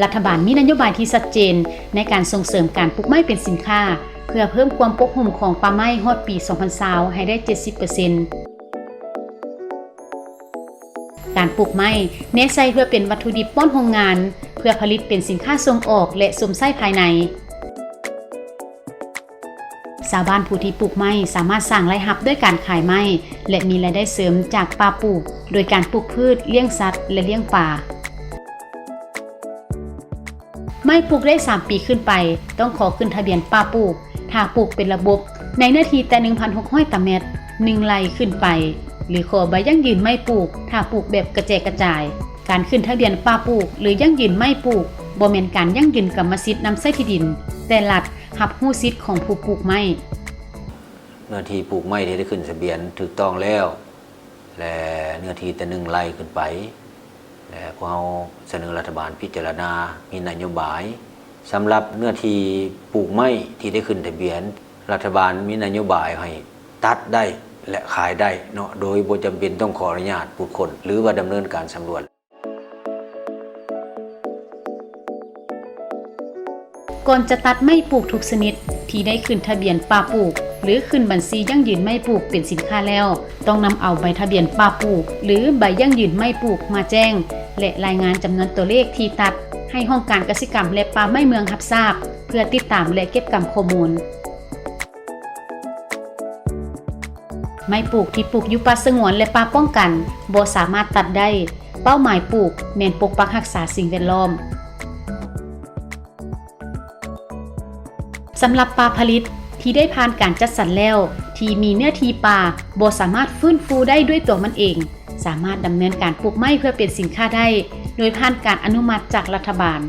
ລັດຖະບານມີນະໂຍບາຍທີ່ຊັດເຈນໃນການສົ່ງເສີມການປູກໄມ້ເປັນສິນຄ້າ ເພື່ອເພີ່ມຄວາມປົກຫຸ້ມຂອງປ່າໄມ້ຮອດປີສອງພັນຊາວໃຫ້ໄດ້ເຈັດສິບເປີເຊັນ. ການປູກໄມ້ແນໃສ່ເພື່ອເປັນວັດຖຸດິບປ້ອນໂຮງງານ ເພື່ອຜະລິດເປັນສິນຄ້າສົ່ງອອກ ແລະ ຊົມໃຊ້ພາຍໃນ. ຊາວບ້ານຜູ້ທີ່ປູກໄມ້ສາມາດສ້າງລາຍຮັບດ້ວຍການຂາຍໄມ້ ແລະ ມີລາຍໄດ້ເສີມຈາກປ່າປູກ ໂດຍການປູກພືດ, ລ້ຽງສັດ ແລະ ລ້ຽງປາ. ໄມ້ປູກໄດ້ສາມປີຂຶ້ນໄປ ຕ້ອງຂໍຂຶ້ນທະບຽນປ່າປູກ ຖ້າປູກເປັນລະບົບ ໃນເນື້ອທີ່ແຕ່ໜຶ່ງພັນຫົກຮ້ອຍຕາແມັດ ໜຶ່ງໄຮ່ຂຶ້ນໄປ ຫຼື ຂໍໃບຢັ້ງຢືນໄມ້ປູກ ຖ້າປູກແບບກະແຈກະຈາຍ. ການຂຶ້ນທະບຽນປ່າປູກ ຫຼື ຢັ້ງຢືນໄມ້ປູກ ບໍ່ແມ່ນການຢັ້ງຢືນກຳມະສິດນຳໃຊ້ທີ່ດິນ, ແຕ່ລັດຮັບຮູ້ສິດຂອງຜູ້ປູກໄມ້. ເນື້ອທີ່ປູກໄມ້ທີ່ໄດ້ຂຶ້ນທະບຽນຖືກຕ້ອງແລ້ວ ແລະ ເນື້ອທີ່ແຕ່ໜຶ່ງໄຮ່ຂຶ້ນໄປ ແລະ ພວກເຮົາສະເໜີລັດຖະບານພິຈາລະນາ ມີນະໂຍບາຍ ສຳລັບເນື້ອທີ່ປູກໄມ້ທີ່ໄດ້ຂຶ້ນທະບຽນ ລັດຖະບານມີນະໂຍບາຍໃຫ້ຕັດໄດ້ ແລະ ຂາຍໄດ້ເນາະ ໂດຍບໍ່ຈຳເປັນຕ້ອງຂໍອະນຸຍາດບຸກຄົນ ຫຼືວ່າດຳເນີນການສຳຫຼວດ. ກ່ອນຈະຕັດໄມ້ປູກທຸກຊະນິດທີ່ໄດ້ຂຶ້ນທະບຽນປ່າປູກ ຫຼື ຂຶ້ນບັນຊີຢັ້ງຢືນໄມ້ປູກເປັນສິນຄ້າແລ້ວ, ຕ້ອງນຳເອົາໃບທະບຽນປ່າປູກ ຫຼື ໃບຢັ້ງຢືນໄມ້ປູກມາແຈ້ງ ແລະ ລາຍງານຈຳນວນຕົວເລກທີ່ຕັດໃຫ້ຫ້ອງການກະສິກຳ ແລະ ປ່າໄມ້ເມືອງຮັບຊາບ ເພື່ອຕິດຕາມ ແລະ ເກັບກຳຂໍ້ມູນ. ໄມ້ປູກທີ່ປູກຢູ່ປ່າສະຫງວນ ແລະ ປ່າປ້ອງກັນ ບໍ່ສາມາດຕັດໄດ້. ເປົ້າໝາຍປູກແມ່ນປົກປັກຮັກສາສິ່ງແວດລ້ອມ. ສຳລັບປ່າຜະລິດທີ່ໄດ້ຜ່ານການຈັດສັນແລ້ວ ທີ່ມີເນື້ອທີ່ປ່າບໍ່ສາມາດຟື້ນຟູໄດ້ດ້ວຍຕົວມັນເອງ, ສາມາດດຳເນີນການປູກໄມ້ເພື່ອເປັນສິນຄ້າໄດ້ ໂດຍຜ່ານການອະນຸມັດຈາກລັດຖະບານ.